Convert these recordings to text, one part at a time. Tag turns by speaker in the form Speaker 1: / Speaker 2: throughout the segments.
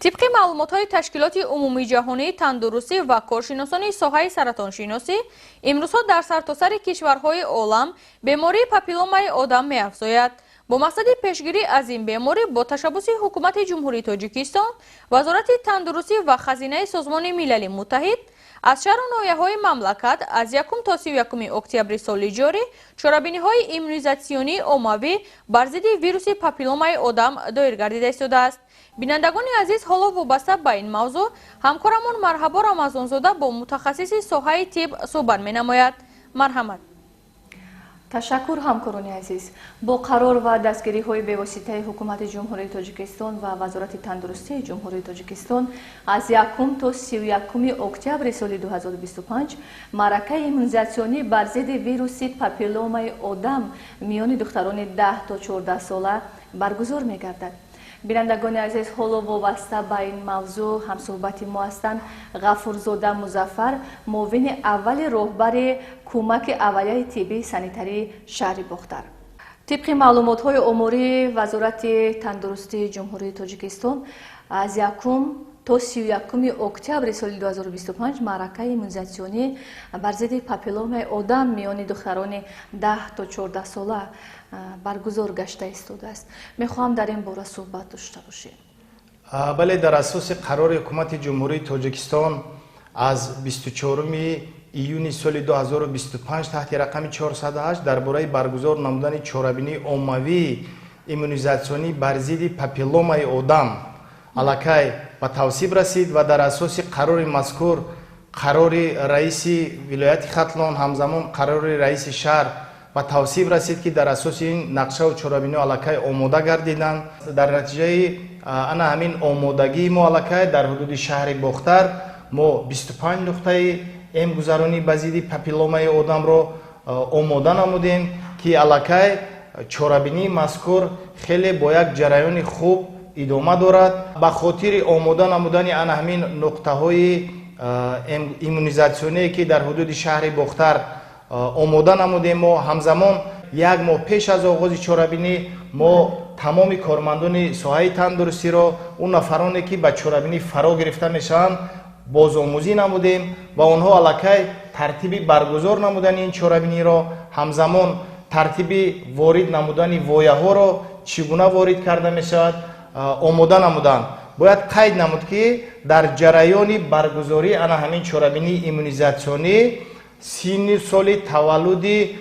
Speaker 1: Тибқи маълумотҳои Ташкилоти Умумии Ҷаҳонии Тандурустӣ ва коршиносони соҳаи саратоншиносӣ, имрӯзҳо дар сартосари кишварҳои олам бемории папилломаи одам меафзояд. Бо мақсади пешгирӣ аз ин беморӣ бо ташаббуси Ҳукумати Ҷумҳурии Тоҷикистон, Вазорати тандурустӣ ва Хазинаи Созмони Милали Муттаҳид аз шаҳру ноҳияҳои мамлакат аз 1 то 31 октябри соли ҷорӣ чорабиниҳои иммунизатсионии оммавӣ бар зидди вируси папилломаи одам доир гардида истодааст. Бинандагони азиз, ҳоло вобаста ба ин мавзӯъ ҳамкорамон Марҳабо Рамазонзода бо мутахассиси соҳаи тиб суҳбат менамояд. Марҳамат.
Speaker 2: Ташаккур, ҳамкорони азиз. Бо қарор ва дастгириҳои бевоситаи Ҳукумати Ҷумҳурии Тоҷикистон ва Вазорати тандурустии Ҷумҳурии Тоҷикистон аз 1 то 31 октябри соли 2025 маъракаи иммунизатсионӣ бар зидди вируси папилломаи одам миёни духтарони 10 то 14 сола баргузор мегардад. Бинандагони азиз, ҳоло вобаста ба ин мавзӯъ ҳамсӯҳбати мо ҳастанд Ғафурзода Музаффар, муовини аввали роҳбари кӯмаки аввалияи тиббии санитарии шаҳри Бохтар. Тибқи маълумотҳои омории Вазорати тандурустии Ҷумҳурии Тоҷикистон аз 1 то 31 октябри соли 2025 маъракаи иммунизатсионӣ бар зидди папилломаи одам миёни духтарони 10 то 14 сола баргузор гашта истодааст. Мехоҳам дар ин бора суҳбат дошта бошем.
Speaker 3: Бале, дар асоси қарори Ҳукумати Ҷумҳурии Тоҷикистон аз 24 июни соли 2025 таҳти рақами 408 дар бораи баргузор намудани чорабинии оммавии иммунизатсионӣ бар зидди папилломаи одам аллакай ба тавсиб расид ва дар асоси қарори мазкур қарори раиси вилояти Хатлон, ҳамзамон қарори раиси шаҳр ба тавсиб расид, ки дар асоси ин нақшаву чорабиниҳо аллакай омода гардиданд. Дар натиҷаи ана ҳамин омодагии мо аллакай дар ҳудуди шаҳри Бохтар мо 25 нуқтаи эмгузаронӣ ба зидди папилломаи одамро омода намудем, ки аллакай чорабинии мазкур хеле бо як ҷараёни хуб идома дорад. Ба хотири омода намудани ана ҳамин нуқтаҳои иммунизатсионие, ки дар ҳудуди шаҳри Бохтар омода намудем, мо ҳамзамон як моҳ пеш аз оғози чорабинӣ мо тамоми кормандони соҳаи тандурустиро, он нафароне, ки ба чорабинӣ фаро гирифта мешаванд, бозомӯзӣ намудем ва онҳо аллакай тартиби баргузор намудани ин чорабиниро, ҳамзамон тартиби ворид намудани вояҳоро, чӣ гуна ворид карда мешавад, омода намуданд. Бояд қайд намуд, ки дар ҷараёни баргузории ана ҳамин чорабинии иммунизатсионӣ синни соли таваллуди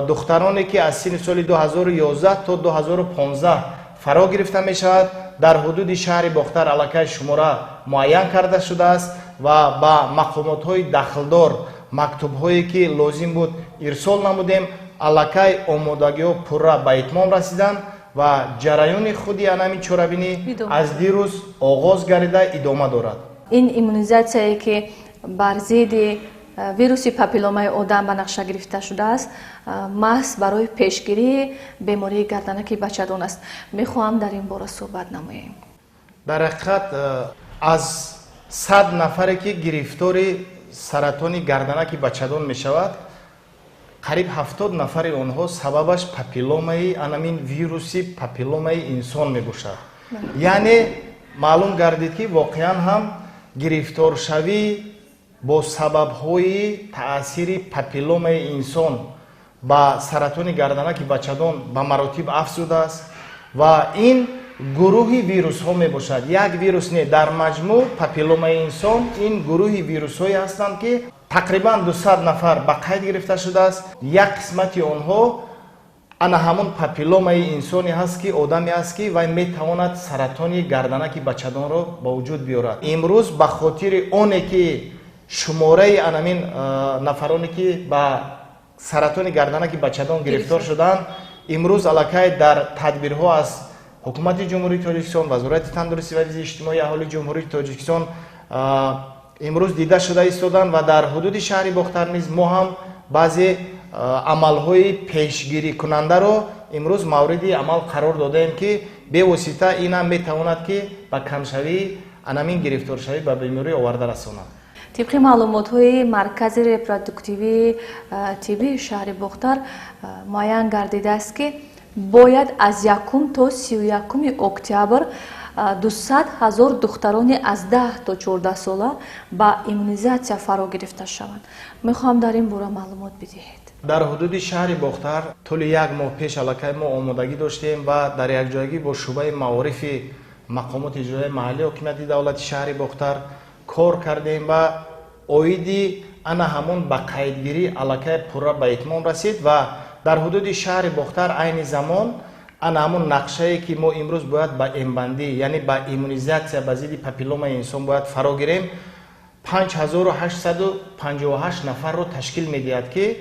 Speaker 3: духтароне, ки аз синни соли 2011 то 2015 фаро гирифта мешавад, дар ҳудуди шаҳри Бохтар аллакай шумора муайян карда шудааст ва ба мақомотҳои дахлдор мактубҳое, ки лозим буд, ирсол намудем. Аллакай омодагиҳо пурра ба итмом расиданд ва ҷараёни худи анамин чорабинӣ аз дирӯз оғоз гардида идома дорад.
Speaker 2: Ин иммунизатсияе, ки бар зидди вируси папилломаи одам ба нақша гирифта шудааст, маҳз барои пешгирии бемории гарданаки бачадон аст. Мехоҳам дар ин бора суҳбат намоем.
Speaker 3: Дар ҳақиқат, аз 100 нафаре, ки гирифтори саратони гарданаки бачадон мешавад, қариб 70 нафари онҳо сабабаш папилломаи анамин вируси папилломаи инсон мебошад. Яъне маълум гардид, ки воқеан ҳам гирифторшавӣ бо сабабҳои таъсири папилломаи инсон ба саратони гарданаки бачадон ба маротиб афзудааст ва ин гурӯҳи вирусҳо мебошад. Як вирус не, дар маҷмӯъ папилломаи инсон ин гурӯҳи вирусҳое ҳастанд, ки тақрибан 200 нафар ба қайд гирифта шудааст. Як қисмати онҳо ана ҳамон папилломаи инсоне ҳаст, ки одаме аст, ки вай метавонад саратони гарданаки бачадонро ба вуҷуд биёрад. Имрӯз ба хотири оне, ки шумораи анамин нафароне, ки ба саратони гарданаки бачадон гирифтор шуданд, имрӯз аллакай дар тадбирҳо аз Ҳукумати Ҷумҳурии Тоҷикистон, Вазорати тандурустӣ ва ҳифзи иҷтимоии аҳолии Ҷумҳурии Тоҷикистон имрӯз дида шуда истоданд ва дар ҳудуди шаҳри Бохтар низ мо ҳам баъзе амалҳои пешгирикунандаро имрӯз мавриди амал қарор додаем, ки бевосита ин ҳам метавонад, ки ба камшавии анамин гирифторшавӣ ба беморӣ оварда расонад.
Speaker 2: Тибқи маълумотҳои Маркази репродуктивии тиббии шаҳри Бохтар муайян гардидааст, ки бояд аз 1 то 31 октябр 200 ҳазор духтарони аз 10 то 14 сола ба иммунизатсия фаро гирифта шаванд. Мехоҳам дар ин бора маълумот бидиҳед.
Speaker 3: Дар ҳудуди шаҳри Бохтар тӯли як моҳ пеш аллакай мо омодагӣ доштем ва дар якҷоягӣ бо шӯъбаи маорифи мақомоти иҷроияи маҳаллии ҳокимияти давлати шаҳри Бохтар кор кардем ва оиди ана ҳамон ба қайдгирӣ аллакай пурра ба итмом расид ва дар ҳудуди шаҳри Бохтар айни замон ана ҳамон нақшае ки мо имрӯз бояд ба эмбандӣ, яъне ба иммунизатсия ба зидди папилломаи инсон бояд фаро гирем, 5858 нафарро ташкил медиҳад, ки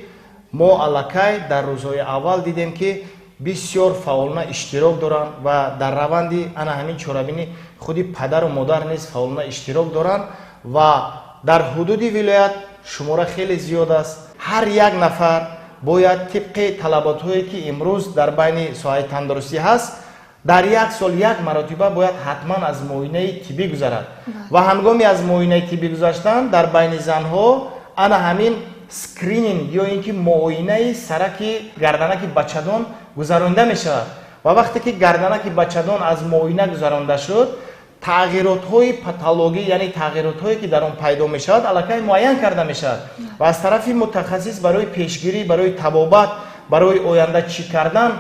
Speaker 3: мо аллакай дар рӯзҳои аввал дидем, ки бисёр фаъолона иштирок доранд ва дар раванди ана ҳамин чорабинӣ худи падару модар низ фаъолона иштирок доранд ва дар ҳудуди вилоят шумора хеле зиёд аст. Ҳар як нафар бояд тибқи талаботҳое ки имрӯз дар байни соҳаи тандурустӣ ҳаст, дар як сол як маротиба бояд ҳатман аз муоинаи тиббӣ гузарад ва ҳангоми аз муоинаи тиббӣ гузаштан дар байни занҳо ана ҳамин скрининг ё ин ки муоинаи сараки гарданаки бачадон гузаронида мешавад ва вақте ки гарданаки бачадон аз муоина гузаронда шуд, тағйиротҳои патологӣ, яъне тағйиротҳое ки дар он пайдо мешавад, аллакай муайян карда мешавад ва аз тарафи мутахассис барои пешгирӣ, барои табобат, барои оянда чӣ кардан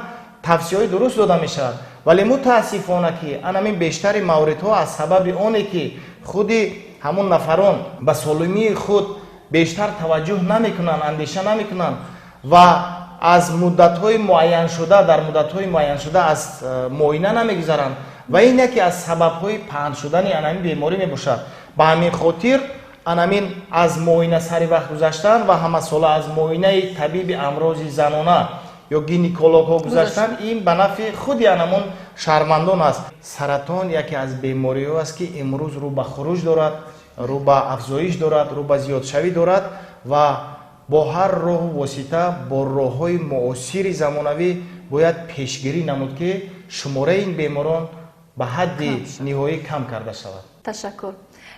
Speaker 3: тавсияҳои дуруст дода мешавад. Вале мутаассифона ки анамин бештари мавридҳо аз сабаби оне ки худи ҳамон нафарон ба солимии худ бештар таваҷҷӯҳ намекунанд, андеша намекунанд ва аз муддатҳои муайяншуда, дар муддатҳои муайяншуда аз муоина намегузаранд ва ин яке аз сабабҳои паҳн шудани анамин беморӣ мебошад. Ба ҳамин хотир анамин аз муоина сари вақт гузаштан ва ҳамасола аз муоинаи табиби амрози занона ё гинекологҳо гузаштан ин ба нафъи худи анамон шаҳрвандон аст. Саратон яке аз бемориҳо аст, ки имрӯз рӯ ба хуруҷ дорад, рӯ ба афзоиш дорад, рӯ ба зиёдшавӣ дорад ва бо ҳар роҳу восита, бо роҳҳои муосири замонавӣ бояд пешгирӣ намуд, ки шумораи ин беморон ба ҳадди ниҳоӣ кам карда шавад.
Speaker 2: Ташаккур.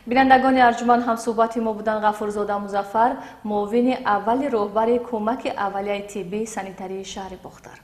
Speaker 2: Бинандагони арҷуманд, ҳамсӯҳбати мо буданд Ғафурзода Музаффар, муовини аввали роҳбари кӯмаки аввалияи тиббии санитарии шаҳри Бохтар.